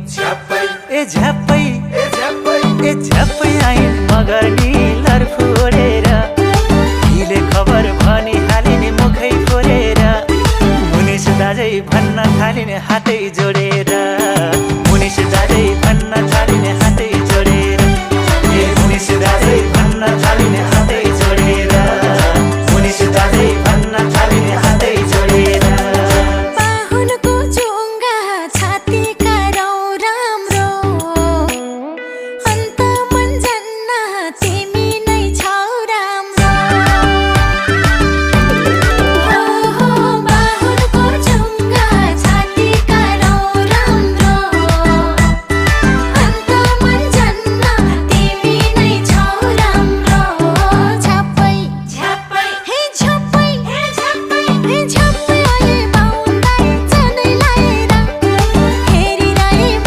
झ्याप्पै आइन् Magarni lot फोडेर हिले खबर भनी हालिने मुखै फोडेर मुनिस दाजै भन्न थालिने हातै जोडेर